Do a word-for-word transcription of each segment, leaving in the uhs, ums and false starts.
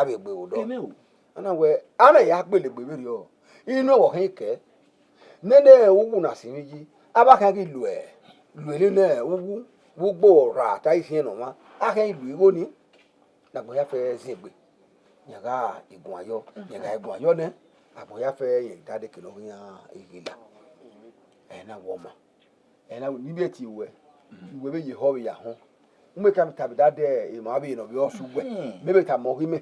a vbe gbe vbe odọ. Keme o. A na wẹ, a na ya gbele egbe vberriọ. Inu ẹvbo khin kẹ. Nene uwu na sinmwi yi, a vbe khian ghi lu, lu eni ne uwu, vbe ugbo ra ta isiẹn ne ọmwa, a khian ghi lu igho ni, ne agbọn hia fẹ zin egbe. Yan gha guan yọ, yan gha guan yọ nẹ, agbọn hia fẹ yan dade kene ọ ghi iran ighila. Ẹ na wẹ ọma. Ẹ na wẹ, ne I vbe tie ruẹ, wẹ vbe ye ehọ vbe ya họn. U me ka tama da dẹ emwa vbe ne ọ vbe ọse uwẹ. Hmm. Mẹ vbe tama ọghe mẹ.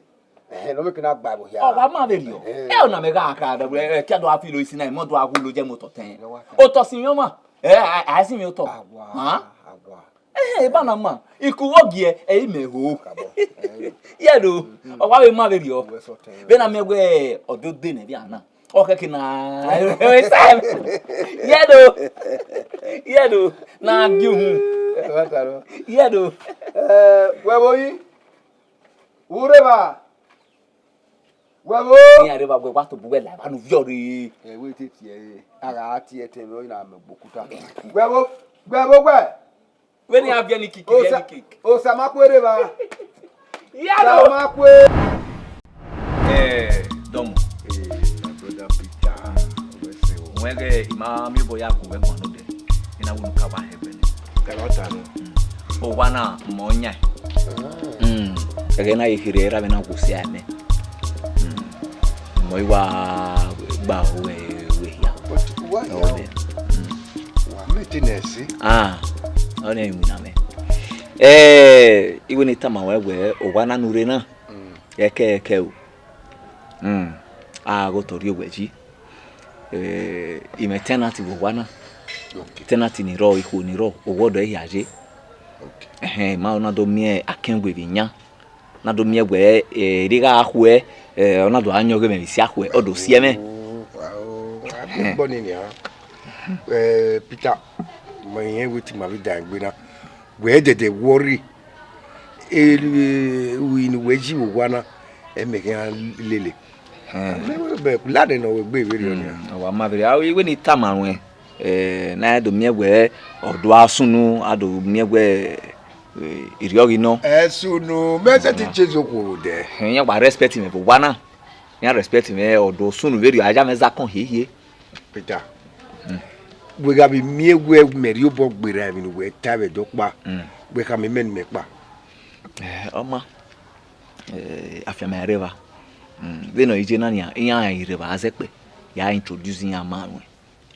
Ẹhẹn, ne ọ vbe ke na gba ẹvbo hia. Ọ wa ma vberriọ. Ẹhẹn. Ẹ ọna mẹ gha kha da wẹ, ẹ, kia do a filo isi na, mọ do a wu lo jẹ motọ tẹn. Ẹ wa tẹn. Otọ sinmwi ọma. Ẹ, a, a sinmwi otọ. Awa, hàn? Awa. Ẹhẹn, eba na ma. Iku vbe ọ giẹ, ẹ i mẹ ho. Kabọ. Ẹ. Yẹ do. Mm, mm. Ọ wa vbe ma vberriọ. Uwẹ sọ tẹn. Vbene a miẹn wẹ ọdọ de nẹ vbe a na. Ọ khẹke na, ẹ, sa, yẹ do, yẹ do, na gi uhun. Ẹ, wa ta nọ. Yẹ do. Ẹ, wẹ vbo yi? Vbe u rre evba? Wẹ vbo? Iran rre evba, wẹ wa tobọ uwẹ la evba ne u viọ rre. Ẹ, wẹ te tie ẹre, a gha tie ẹtẹn mwẹ, ọ na mẹ gbe okuta. Wẹ vbo? Wẹ vbo wẹ? Vbene iran viẹ ni kiki, viẹ ni kiki. Osa, Osamakue rre evba. Iya do. Osamakue. Eh, Dọmọ. Eh, my brother Peter, wẹ sẹ o. Wẹ ghe, I ma miẹn obọ ya gu wẹ guan nodẹ. I na wẹ unu ka wa hẹ ẹgbẹe nẹ. Ka wa ta nọ. Owa na mọ yan. Ah. Mm. Ẹghẹ na ye kherhe, erha mwẹ na gu sia mẹ. Mm. Mọ I wa gba owẹ wẹ hia. But why? Ọ ya? Wẹ. Mm. Wa mẹ te nẹ ẹse. Ah, ọ nẹ iwinna mwẹ. Eh, I wẹ ne I tama ruẹ wẹ, owa na ne u rre na, mm, ẹkẹ ẹkẹ o. Mm. A ghe otọ rrie owẹ yi. Eh, I mwẹ tenant vbe owa na. Okay. Tenant ni rrọọ, ikhuo ni rrọọ, owa ọdọ hia ye. Okay. Ẹhẹn, I ma na do miẹn akẹnwevbi yan. Na do miẹn wẹ, eh, erha gha khuẹ, eh, ọ na do gha yan ọghe mwẹ vbe isi akhuẹ, ọ do siẹ mwẹ. Ao, ao, a de ẹgbọ nii nian. Eh, Peter, ma irẹn wẹ te ima vbe dan egbe na. Wẹ dẹdẹ worry. Eh, uhi ne uwẹ yi vbe owa na, ẹ mẹ khian lele. Hmm. Mẹ wẹ bẹ, ladian ne ọ wẹ egbe vberriọ nian. Hmm, ọ wa ma vberriọ. A, I wẹ ne I tama ruẹn, eh, ne a do miẹn wẹ ọ do gha sunu, a do miẹn wẹ, eh, erriọ ghi nọ. Ẹ sunu, mẹ sẹtin chase okhuo vbe odẹ. Iran wa respect mwẹ vbe owa na. Iran respect mwẹ, ọ do sunu vberriọ, a ya mwẹ zakọn hiehie. Peter, hmm, wẹ gha vbe miẹn wẹ mẹ rhie obọ gberra emwi ne uwẹ ta vbe ẹdẹ ọkpa, hmm, wẹ khama imẹ ne imẹ kpa. Eh, ọ ma, eh, afianma rre evba. Hmm, vbene ọ ye na nian, iran rre evba zẹkpẹ, ya introduce iran ma ruẹn.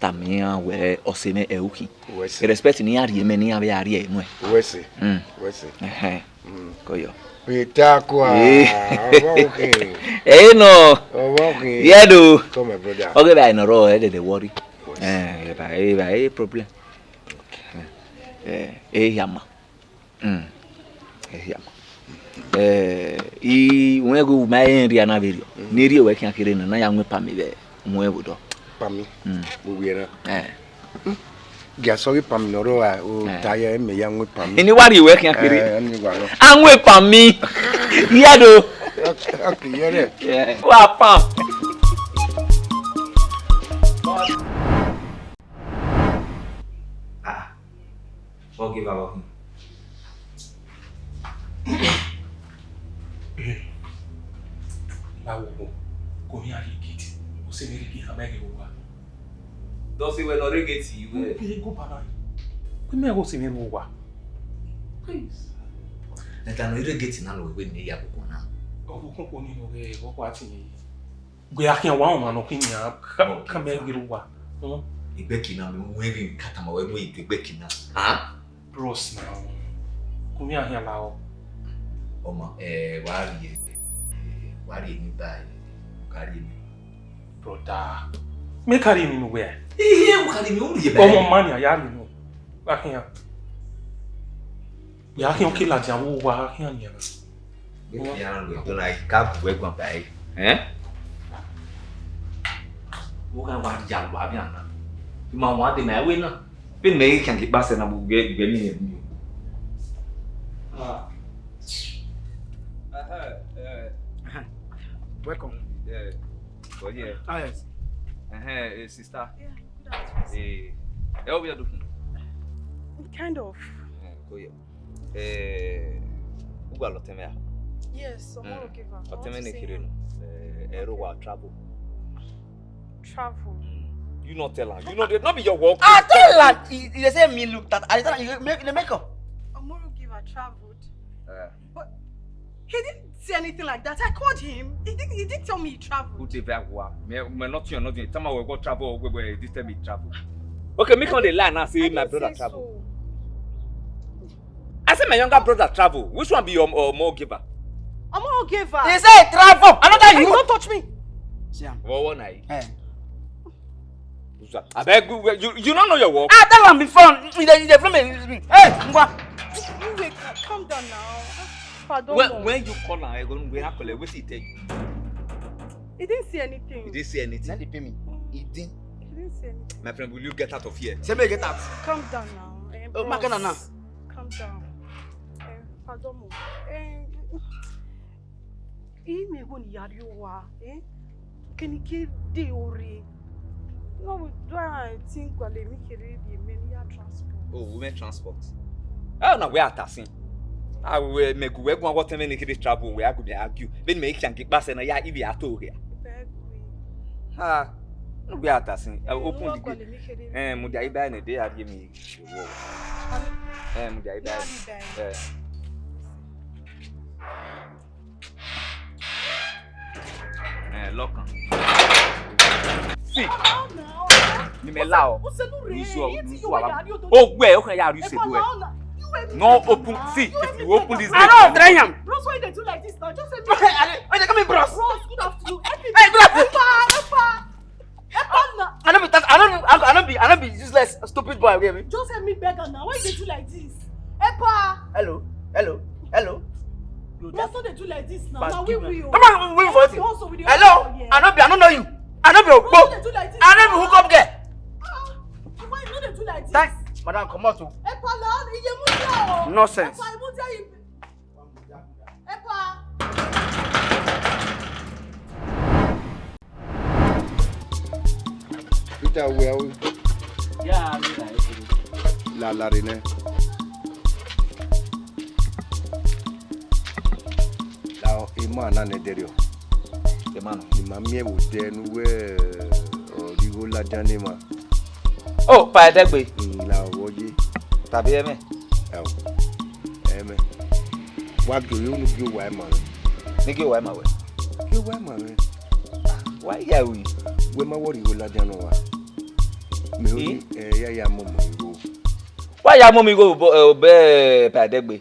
Tama iran wẹ ọse mwẹ ẹre ukhin. Uwẹ sẹ. Respect ne iran rhie mẹ ne iran vbe a rhie nuẹn. Uwẹ sẹ. Mm. Uwẹ sẹ. Ẹhẹn. Mm. Kọyọ. Peter kua. Eh. Ọmọ ukhin. Eh, no. Ọmọ ukhin. Yeah, do. Come, my brother. Okay, bye, no, ro, eh, de, de worry. Uwẹ sẹ. Eh, bye, bye, problem. Okay. Eh, eh, hia ma. Mm. Ehia ma. Eh, I wẹ ghe u ma rẹn rria na vberriọ. Mm. Ne I rhie wẹ khian kherhe na, na ya wọn pami vbe wọn vbe odọ. Pami. Mm. Vbe uwẹ na. Eh. Mm. Gia sọ ghe pami ne ọ rrọọ a, o, eh, ta ya mẹ ya wọn pami. Ini wa rhie wẹ khian kherhe. Eh, ni wa rọ. A wọn pami. Iya do. Okay, yeah, yeah. Yeah. Wa pam. Ah, vbọ ghe evba vbọ khin? Ba wo kpo, ko hin a rhie gate, ọ sẹ vbe rhie gate, a ma ghe vbe owa. Dọsi wẹ ne ọ rhie gate yi wẹ. Ẹ go ba na. Ku mẹ gho sẹ vbe vbe owa. Please. Ẹta ne ọ rhie gate na ne wẹ ne ya koko na. Ọ koko ni no ghe, ọ kwa ti. Wẹ a khian wa ọmwa ne ọ khin nian, ka, ka mẹ ghi ru wa. Hmm? Igbẹki na, mẹ mu ẹmwẹ ka tama wẹ mu igbẹki na. Ha? Bros na. Ku mẹ a khian la ọ. Ọma, eh, wa rhie, eh, wa rhie emwi ba, eh, ka rhie emwi. Brother. Mẹ ka rhie emwi nu wẹ. Ihe, u ka rhie emwi, u rhie ba. Ọmọ ma nian, ya rhie emwi. Wa khian. Ya khian ke ladian vbe owa khian nian. Vbe khian ru ẹdọ na, I ka gu ẹre guan ba ẹre. Ẹn? Vbe u gha wa ya ru avbe ana? I ma wan de ma ẹvbo na. Vbene mẹ ghi khian ke kpasẹ na, vbe u ghẹ, u ghẹ miẹn rẹn. Ah. Aha, eh. Welcome. Eh, for here. Ah, yes. Eh, eh, sister. Yeah, good afternoon, sir. Eh, eh, how are you doing? Kind of. Eh, go here. Eh, u gua lọtẹn mwẹ a? Yes, Omoro Giver. I want to see him. Ọtẹn mwẹ ne kherhe nọ. Eh, ẹ i ro wa travel. Travel. Mm. You not tell am. You know, they not be your work. I tell am. He, he say me look that. I tell am, you make, you make up. Omoro Giver traveled. Eh. But he didn't say anything like that. I called him. He didn't, he didn't tell me he traveled. Who dey vex wa? Me, me nothing, nothing. Tell me we go travel, we, we, this time he travel. Okay, me come dey lie now, say my brother travel. I say my younger brother travel. Which one be your, uh, Omoro Giver? Omoro Giver. He say he travel. Another you. Don't touch me. See am. What one eye? Eh. Abeg, you, you, you no know your work. I tell am before. He dey, he dey flame me. Hey, ngwa. You wait, calm down now. Pardon. When, when you call am, I go, we have call, wetin he tell you? He didn't say anything. He didn't say anything. Then they pay me. He didn't. He didn't say anything. My friend, will you get out of here? Say me get out. Calm down now. Eh, oh, my God, now. Calm down. Eh, pardon mo. Eh, Imẹ igho ne I ya rrie owa, eh? Kene I ke de ore. No, we do I think gualọ emwi kherhe rhie mẹ ne I ya transport. Oh, women transport. Oh, na wẹ a ta sin. A wẹ mẹ gu wẹ guan wọtẹn mwẹ ne I kherhe travel, wẹ a gu mẹ argue. Vbene mẹ i khian gie ikpasẹ na ya ivbi a to ghe. Beg we. Ha. Na wẹ a ta sin. Eh, open the gate. Eh, mudia iba ne de a rhie mi. Eh, mudia iba. Eh. Eh, lock am. See. Ni mẹ la o. Ni sọ, ni sọ wa. O wẹ, o kàn ya ru isedu ẹ. No open. See, if you open this gate. I don't try am. Bros, why you dey do like this now? Just say me. Why you dey call me bros? Bros, good afternoon. Hey, bros. Epa, epa. Epa na. I no be that, I no, I no be, I no be useless, stupid boy, okay? Just help me beg am now. Why you dey do like this? Epa. Hello, hello, hello. Bros, no dey do like this now. Na we we o. Come on, we for it. Hello. I no be, I no know you. I no be Ogbo. Bros, no dey do like this. I no be hookup girl. Ah, why you no dey do like this? Thanks, madam, comot o. Epa la, iye mu dia o. Nonsense. Epa, imu dia yi. Epa. Peter, where are we? Yeah, I'm here. La, la, Rene. La, ima na ne derio. Ima na. Ima miẹn vbe odẹ ne uwẹ, ọ, rhie igho ladian ne ima. O, Pa Ẹdẹgbe. Ila ọvọ ye. Tàbí ẹmẹ? Ẹ o. Ẹmẹ. Wa gie owa unu gie owa ima mwẹ. Ne gie owa ima wẹ? Gie owa ima mwẹ. Wa ya ru. Wẹ ma wọ rhie igho ladian nọ wa. Mẹ ro ni, ẹ, ya ya mọ mọ igho. Wa ya mọ mọ igho obọ, ẹ, obẹ, ẹ, Pa Ẹdẹgbe.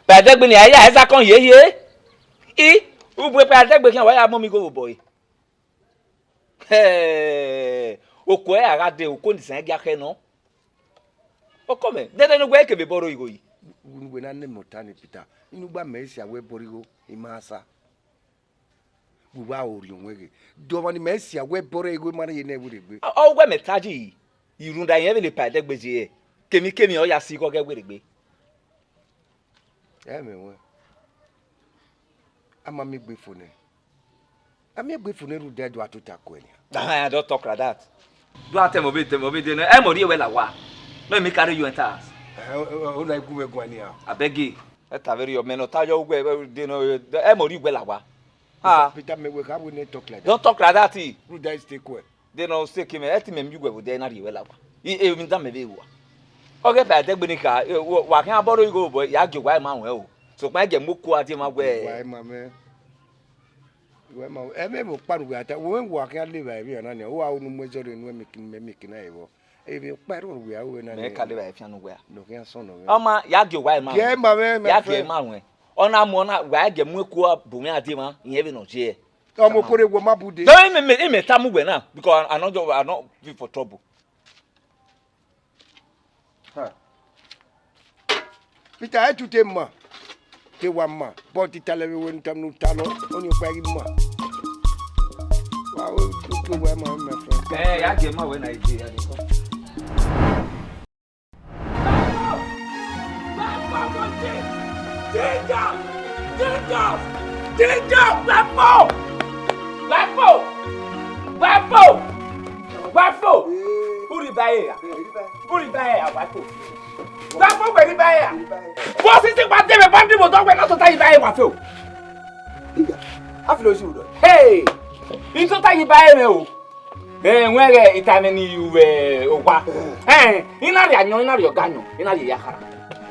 Pa Ẹdẹgbe ni a ya ẹzakọn hiehie. I, ugbẹn Pa Ẹdẹgbe khian wa ya mọ mọ igho obọ e. Hẹ, oko ẹre a gha dee, oko ne isan gia khẹ nọ. Ọkọ mwẹ, dẹdẹ ne uwẹ kevbe bọrọ igho yi. Unu wẹ na nẹ mẹ ọta ni, Peter. Inu gba mẹ si awẹ bọrọ igho, I ma sa. Vbe uwa ro rhiọn wẹn ghe. De ọmwa ni mẹ si awẹ bọrọ igho, ma rẹn ye ne werriegbe. Ọ, ọ wẹ mẹ taji, I rhunmwuda irẹn vbene Pa Ẹdẹgbe ye, kemwikemwi ọ ya si igho ọghe werriegbe. Ẹ mẹ wẹn. A ma miẹn egbe fo nẹ. A miẹn egbe fo nẹ rhunmwuda ẹdẹ a tota kuẹ nian. Ah, don't talk like that. Do a tẹ mẹ ovbe, tẹ mẹ ovbe de nẹ. Ẹ mọ rhie wẹ la owa. No, me carry you enter house. Ẹ, o, o, o na gu mwẹ guan nian. Abeg. Ẹ ta vberriọ, mẹ ne ọ ta yọ uwẹ, ẹ, de nọ, ẹ mọ rhie wẹ la owa. Ah. Peter, mẹ wẹ kha wẹ ne talk like that. Don't talk like that. Rhunmwuda stay kuẹ. De nọ stay ke mẹ, ẹ ti mẹ miẹn uwẹ vbe odẹ na rhie wẹ la owa. I, emwi dan mẹ vbe ru a. Ọghe Pa Ẹdẹgbe ni kha, ẹ, wa, wa khian bọrọ igho obọ, ya gie owa ima ruẹn o. Sokpan ẹ gie mu oko a die ma wẹ. Wa ima mẹ. Wa ima, ẹ mẹ vbe ọkpa ne uwẹ a ta, wẹ wa khian le evbare vbe ọna nian, uwa unu mu ẹzọ rre enu ẹmwẹ kin, ẹmwẹ kin na vbọ. Emwi ọkpa ẹre uwẹ a ru na nian. Mẹ ka le evbare fian ne uwẹ a. Ne ọ khian sọn nọ mwẹ. Ọ ma, ya gie owa ima. Gie ima mwẹ, my friend. Ya gie ima ruẹn. Ọ na mu, ọ na, wa gie mu oko a bu mwẹ a die ma, irẹn vbe ne ọ ye. Ọmọ okore wọ ma bude. Dọ imẹ, imẹ, imẹ ta mu wẹ na, because I, I no just, I no fit for trouble. Ha. Peter, ẹ tu te ma, te wa ma, but italẹ vbe wẹ ne u ta nọ, ọni ọkpa ghi ma. Wa we tu ke wẹ ma, my friend. Eh, ya gie ma wẹ na ide, ya de come. Danger! Danger! Danger! Gbafo! Gbafo! Gbafo! Gbafo! Uri ba ẹre ra? Uri ba ẹre ra, wa to. Wa kpogbe uri ba ẹre ra? Vbọ sisi wa dẹ vbe boundary vbe odọ wẹ na tota yi ba ẹre wa fe o. Iya, a fi lo si udo. Hey! I tota yi ba ẹre mwẹ o. Ẹwẹn ghẹ ita mwẹ ni ru vbe owa. Ẹn, I na rhie ayọn, I na rhie ọga ayọn, I na rhie ya khara.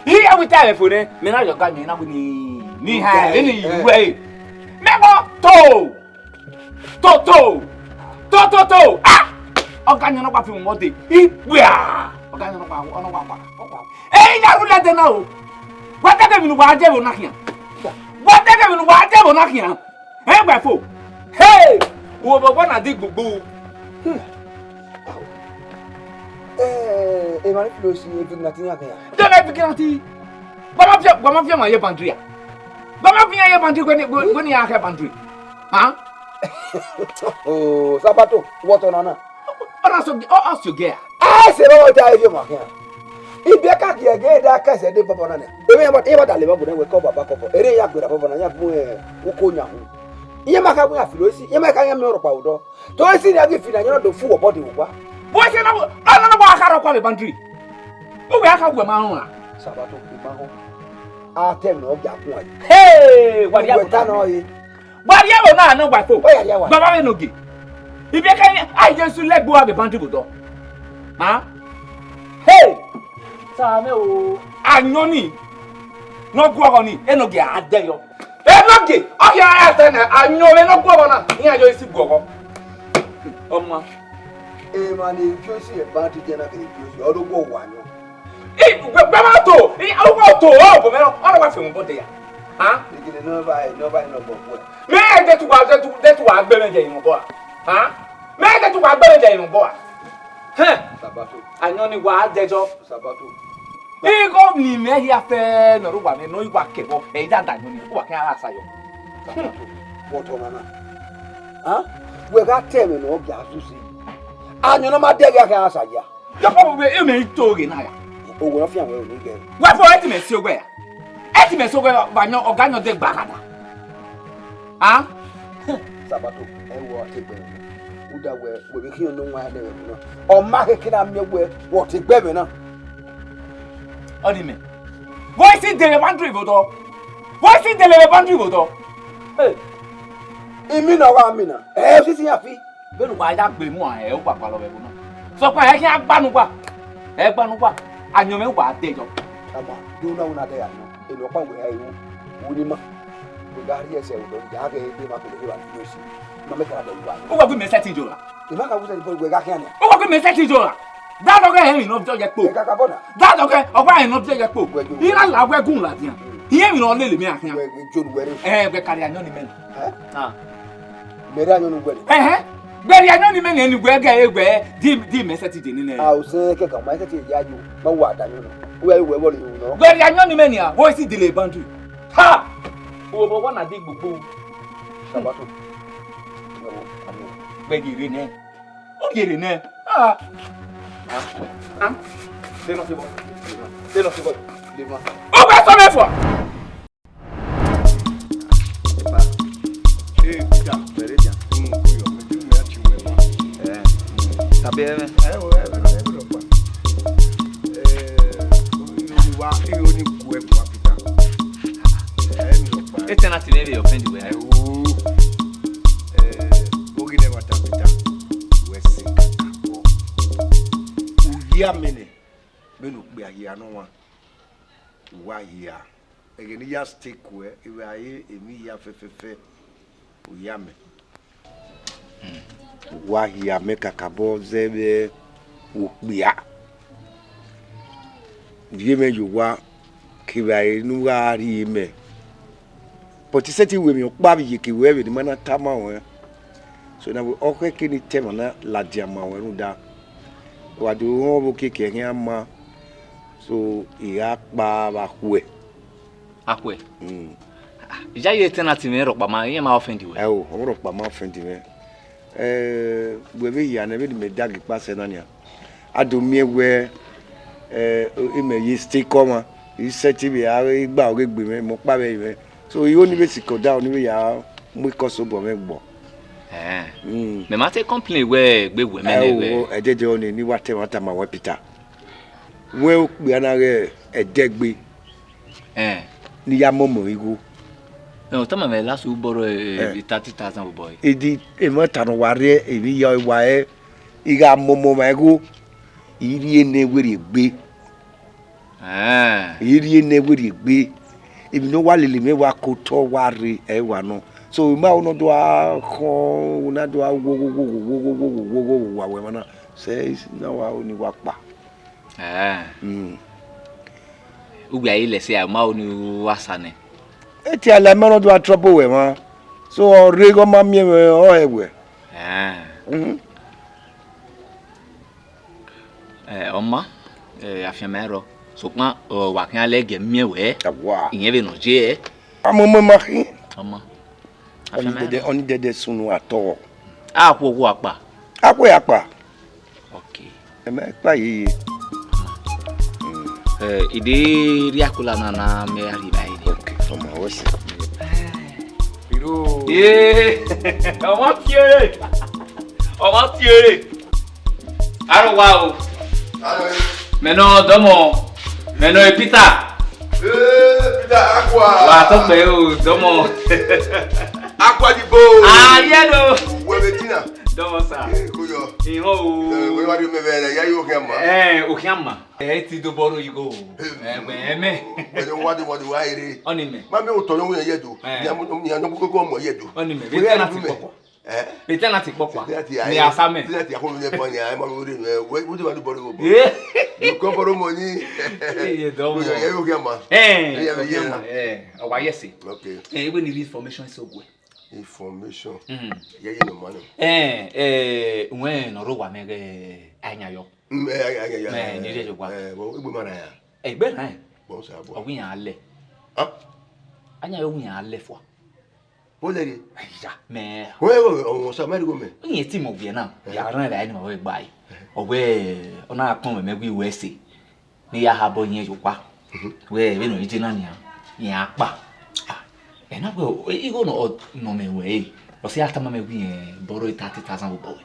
Iye wẹ ita mwẹ fo nẹ, mẹ na rhie ọga ayọn, I na wẹ ni, ni ha, ni ru ẹre. Mẹ vbọ to! Toto! Toto! Ah! Ọga ayọn nọkpa fi mu ọdẹ. Ikpia! Ọga ayọn nọkpa, ọ nọkpa kpa. Ẹ ya ru lẹdẹ na o. Wa dẹgẹ emwi ne uwa dẹ vbe na khian. Wa dẹgẹ emwi ne uwa dẹ vbe na khian. Ẹ gba fo. Hey! Uwẹ obọ na di gbugbu. Hmm. Eh, emwa ni fi lo si vigilante iran khian. Dẹgẹ vigilante. Wa ma fi, wa ma fi ọmwa ye boundary a. Wa ma fi iran ye boundary wẹ ni, wẹ ni iran khẹ boundary. Hàn? Oh, Sabato, wọtọ nana. Ọ na so, ọ, ọ so gẹ a. Ẹ sẹ vbe ọ ta eviọ ma khian. Ibiẹka giẹgiẹ da ka ẹsẹ de bọbọ na nẹ. Emwi iran ba, iran ba da lele ọgbo nẹ wẹ kọ baba kọbọ. Ere ya gberra bọbọ na, iran mu, eh, uko yan hu. Iran ma kha wẹ iran fi lo si, iran ma kha iran miẹn ọrọkpa odọ. To esi ne a ghi fi na, iran do fu obọ de vbe owa. Vbọ esi na, ọ na na wa kha rọ kua vbe boundary. Uwẹ a kha wẹ ma rọnra. Sabato, I ma họn. A te ẹmwẹ ne ọ gia guan yi. Hey, wa rhie Uwẹ abo ta na nọ re. Wa rhie abo na nọ wa fo. Ọ ya rhie wa. Baba vbe nogie. Ibiẹka ni, a Jesu lẹgbe uwa vbe boundary vbe odọ. Ha? Hey! Sa mẹ o. Ayọn ni, ne ọ guọghọ ni, enogie a dẹ yọ. Enogie, ọ khian ra sẹ nẹ, ayọn vbe ne ọ guọghọ na, iran yọ isi guọghọ. Ọma. Emwa ne iviosi ẹban ti jẹ na kere iviosi, ọ do guọ wa ayọn. I, gbẹ, gbẹ ma to, I, ọ guọ to, ọ bọ mẹ, ọ na wa fi ẹmwẹ obọ de ya. Ha? Igele ne ọ va, ne ọ va nọ bọ kuẹ. Mẹ de tu wa, de tu, de tu wa gbe mẹ jẹ imọ bọ a. Ha? Mẹ de tu wa gbe mẹ jẹ imọ bọ a. Hẹn. Sabato. Ayọn ni wa dẹjọ. Sabato. Igho ni mẹ hia fẹ nọ rre uwa mwẹ nọ, I wa kẹ vbọ, ẹ i da da ayọn ni, uwa khian gha sa yọ. Sabato. Vbọ tọ ọmwa na. Ha? Wẹ gha te ẹmwẹ ne ọ gia suse. Ayọn ne ọ ma dẹghe a khian gha sa ya. Yọkọ vbe e mẹ i to ghe na ya. Owẹ ọ fian wẹ ro ni gẹ. Wa fo ẹ ti mẹ si owẹ ya. Ẹ ti mẹ si owẹ vbe ayọn, ọga ayọn de gba khada. A? Sabato, ẹ wẹ ọ te gbe. Uda wẹ, wẹ vbe khian ne ọnwa nẹ vbe na. Ọ ma khe ke na miẹn wẹ, wẹ ọ te gbe ẹmwẹ na. Ọ ni mẹ. Vbọ isi dele boundary vbe odọ. Vbọ isi dele vbe boundary vbe odọ. Hey. I mina ọghe a mina. Ẹ, osisi iran fi. Vbene uwa ya gbe mu ẹ, uwa gbalọ vbe ẹvbo na. Sokpan ẹ khian gba ne uwa. Ẹ gba ne uwa. Ayọn mwẹ uwa dẹ yọ. Ama, do na una dẹ ya nọ. Eno ọkpa wẹ ẹ ru. Wo ni ma. Wẹ gha rhie ẹsẹ odọ, ya ghe egbe ma kele ghe ba ni si. Ma mẹ kara dẹ uwa. Uwa gbe mẹ sẹtin jọ ra. Ima ka wuzẹ ni wẹ gha khian nẹ. Uwa gbe mẹ sẹtin jọ ra. Dadọghẹ ẹmwẹ ne ọ viọ ye kpo. Ẹ kaka bọ na. Dadọghẹ ọgba ẹmwẹ ne ọ viọ ye kpo. Wẹ jo. I na la wẹ gun ladian. Iye emwi ne ọ lele mẹ a khian. Wẹ jo nu wẹ re. Ẹ, wẹ kari ayọn ni mẹ na. Ẹ? Ah. Mẹ re ayọn nu wẹ re. Ẹhẹn. Wẹ ri ayọn ni mẹ ni wẹ gẹ e wẹ di, di mẹ sẹtin de ni nẹ. A o sẹ kẹkan, ma sẹtin ya yo. Ma wa da ayọn na. Wẹ wẹ wọ le yo nọ. Wẹ ri ayọn ni mẹ ni a, wo isi dele boundary. Ha! Wo bo wa na di gbogbo. Sabato. Wẹ ghi rre nẹ. Ọ ghi rre nẹ. Ah. Ah. De nọ si bọ. De nọ si bọ. De ma. Ọ bẹ sọ mẹ fua. Epa. Ee, Peter, wẹrẹ dia. Unu ko yọ, me ju me achi wẹ ma. Eh. Tabe ẹmwẹ. Eh, o, eh, eh, eh, pa. Eh, o, wa, e o ni ku ẹ bua, Peter. Eh, mi lọ pa. E tenant ne vbe offend wẹ. Eh, o. Eh, o ghi nẹ wa ta, Peter. Wẹ se kaka bọ. U ya mẹ nẹ, vbene okpia hia nọ wan. Uwa hia. Ẹghẹ ne I ya stay kuẹ, I vbe a re emwi hia fẹfẹfẹ, u ya mẹ. Uwa hia mẹ kakabọ zẹ vbe okpia. Viẹ mwẹ ye owa kevbe a re ne u gha rhie mẹ. But I sẹtin wẹ emwi ọkpa vbe iyeke ruẹ vbe ne ima na tama ruẹn. So na wẹ ọ khẹke ne I ta ẹmwẹ na ladian ma ruẹn rhunmwuda wa do rẹn ọvbokiekie khian ma. So I gha kpa vbe akhuẹ. Akhuẹ? Mm. Iyayi tenant mwẹ rhọkpa ma, iran ma offend wẹ? Ẹo, ọ rhọkpa ma offend mwẹ. Eh, wẹ vbe hia nẹ, vbene imẹ da ghe ikpasẹ na nian, a do miẹn wẹ, eh, imẹ ye stay kọ ọmwa, I sẹtin vbe a gba ọghe egbe mwẹ, mẹ ọkpa vbe ẹre mwẹ. So, I ho ni vbe sikẹ odaro ni vbe ya mu ikọso obọ mwẹ gbọ. Ẹn. Mm. Mẹ ma te complain wẹ egbe wẹ mẹ nẹ wẹ. Ẹdẹdẹ ọnii ne I wa ta ẹmwata ma wẹ Peter. Wẹ okpia na ghẹ ẹdẹgbe Ẹn. ne I ya mọmọ igho. Ẹ, ọ tama mwẹ last week borrow, eh, Eh. thirty thousand for boy. Edi ẹmwata ne ọ wa rre emwi ya wa ẹre, I gha mọmọ ma igho, I rhie ne werriegbe. Ẹn. I rhie ne werriegbe. Emwi ne ọ wa lele mwẹ wa ke otọ wa rre ẹ wa nọ. So, ima unu do a khọn, una do a wo, wo, wo, wo, wo, wo, wo, wo, wo, wo, wa wẹ emwa na. Sẹ na wa ni wa kpa. Ẹn. Mm. Ugbia yi lẹ sẹ, a ma unu wa sa nẹ. Eti ala ma no do a trouble wẹ emwa. So, ọ rre ghe ọ ma miẹn mwẹ, ọ hẹ wẹ. Ẹn. Mhm. Ẹ, ọ ma, ẹ, afianma ẹrọ. Sokpan, ọ, wa khian lẹ gie miẹn wẹ. Awa. Iyẹn vbe ne ọ ye ẹ. Amọmọ ma khin. Ọ ma. Afianma ẹrọ. Ọnidẹdẹ, ọnidẹdẹ sunu atọ. A khu owa kpa. A khu ya kpa. Ok. Ẹ ma kpa yeye. Ẹ, I de rhie akola na na mẹ a rhie vba ẹre. Ok, ọmọ wẹ sẹ. Iro. Ee, ọmọ tie. Ọmọ tie. Aro wa o. Aro. Mẹ nọ dọmọ. Mẹ nọ Peter. Ee, Peter Akua. Wa tọ pẹ o, dọmọ. Akua di bo. Ah, yeah, no. Wẹ vbe tina. Dọmọ sa. Ee, ko yọ. Ihọn o. Ee, wẹ wa di mẹ vẹ ya yo khian ma. Eh, o khian ma. Ẹ ti do bọrọ igho. Ẹ, wẹ, ẹ mẹ. Wẹ do wa do wa do wa ere. Ọni mẹ. Ma mi o tọ yọ wẹ ye do. Eh. Ni amu ni anu koko mo ye do. Ọni mẹ. Wẹ ya Peter na do ti mẹ. Kpọkpọ. Eh? Peter na ti kpọkpọ. Peter ti Ni aye. Asa mẹ. Peter ti akọ mi ne bọ ni, ai ma mi re mẹ. Wẹ, wẹ do wa do bọrọ igho bo. Yeah. You come borrow money. Iye dọmọ. Ko yọ, ya yo khian ma. Eh, Ẹ, ya, o khian ya. Ma. Eh, ọ wa ye se. Okay. Eh, we need information so good. Information. Mm. Yeye no mano. Eh, eh, wẹ nọ rre owa mẹ ghe Ayanyayọ. Mm, eh, eh, eh, eh, Mẹ eh, ni rre eh, owa. Eh, well, igbe mara ya. Egbe na. Bon, sa bo. Ọ wẹ iran lẹ. Ah? Ayanyayọ wẹ iran lẹ fua. Bo lẹ rre? Iya, mẹ. Wẹ, wẹ, wẹ, ọmọ sa mẹ rre igho mẹ. Iye ti mẹ owiẹ na. Eh. Ya rhan ra ni ma wẹ gba yi. Eh. Ọ wẹ, ọ na kpọn mẹ, mẹ wẹ iwẹ ẹse. Ne I ya ha obọ yẹn ye okpa. Mhm. Wẹ vbene ọ ye na nian, iran kpa. Ah, ẹ na wẹ, igho nọ, nọ mẹ wẹ ẹre, ọ sẹ a tama mẹ wẹ irẹn borrow thirty thousand vbe obọ wẹ.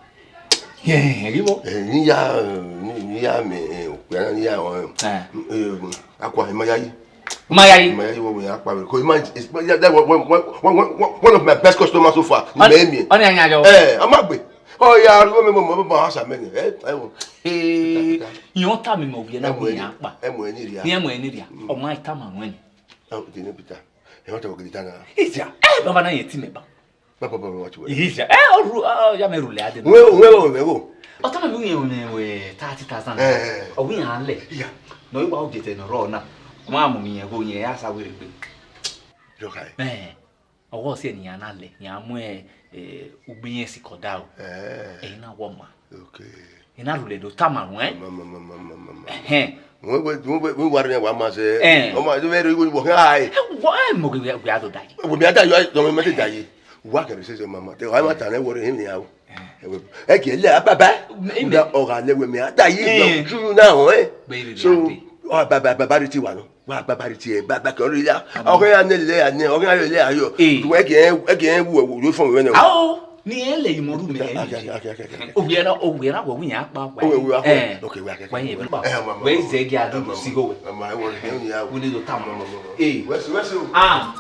Yẹn, ẹ ghi vbọ? Eh, ne I ya, ne, ne I ya mẹ, eh, okpia na, ne I ya, eh, Eh. eh, Akua, I ma yayi. Ma yayi. I ma yayi wẹ, wẹ iran kpa vbe. 'Cause I ma, it's, yeah, that one, one, one, one, one, one of my best customers so far. Ni Ọni, mẹ miẹn. Ọni Ayanyayọ. Eh, a ma gbe. Ọ ya ru mẹ mọ, mọ, mọ, asa mẹ ni. Eh, eh, wo. Ee, iran tama mẹ wẹ na Ẹ mu wẹ ẹni, iran kpa. Ẹ mu ẹni rria. Ni ẹ mu ẹni rria. Mm. Ọ ma tama ruẹn ni. Ẹ, o ti ne Peter. Ẹ, ọ tama kiri ta na. Iya, ẹ, baba na yẹn ti mẹ ba. Baba, baba, watch well. Iya, ẹ, ọ ru, ọ, ya mẹ rule ade. Wẹ, wẹ, wẹ, wẹ, wẹ. Ọ tama mẹ wẹ, wẹ, wẹ, thirty thousand. Eh, eh, eh. Ọ wẹ iran lẹ. Iya. Nọ, I wa o jete nọ rọ na. Ọ ma mu mi yẹn gho yẹn, ya sa wẹ rre gbe. Yọ ka ẹ. Eh. Ọghe ọse ne iran na lẹ, iran mu, eh, ugbe iyẹn sikẹ ọdaro. Eh. Ẹre na wọ ma. Okay. I na rhulẹ do tama ruẹn. Ma, ma, ma, ma, ma, ma, ma. Ẹhẹn. Wẹ, wẹ, wẹ, wẹ, wẹ wa rre wa ma sẹ. Eh. Ọ ma, wẹ rre igho, wọ khian hae. Eh, wọ, eh, mo ghi wẹ, wẹ a do da yi. Wẹ mi a da yi, ọ ma te da yi. Wa kẹrẹ sẹ, sẹ, ma, ma. Te, ọ ma ta nẹ, wọ rre hẹ mi a o. Eh. Ẹ wẹ, ẹ kẹ lẹ, a baba. Ẹ mẹ. Ọ gha lẹ wẹ mi a da yi, Eh. ju na họn, eh. Gbe rere So, ade. Ọ baba, baba rre ti wa nọ. Wa baba rre tie, baba kẹ ọ rre ya. Amen. Ọ ghe ya ne lẹ ya ne, ọ ghe ya lẹ ya yọ. Eh. Wẹ kẹ, ẹ kẹ wu wu yo fọn wẹ nẹ. Ao, ni ẹ lẹ imọ ru mẹ. Ake, ake, ake, ake, ake. Owiẹ na, owiẹ na wẹ wi yan kpa wa. Owe, owe, Eh. Okay, we ake. Wa yẹn bi kpa. Eh, ma, ma, Wẹ ma, zẹ ma, gẹ adu ma, ma, si go wẹ. Ma, ma, ẹ wọ, ẹ wọ, ya. Wi ni do ta mọ. Ma, ma, ma, ma. Eh. Wẹ si, wẹ si o. Ah.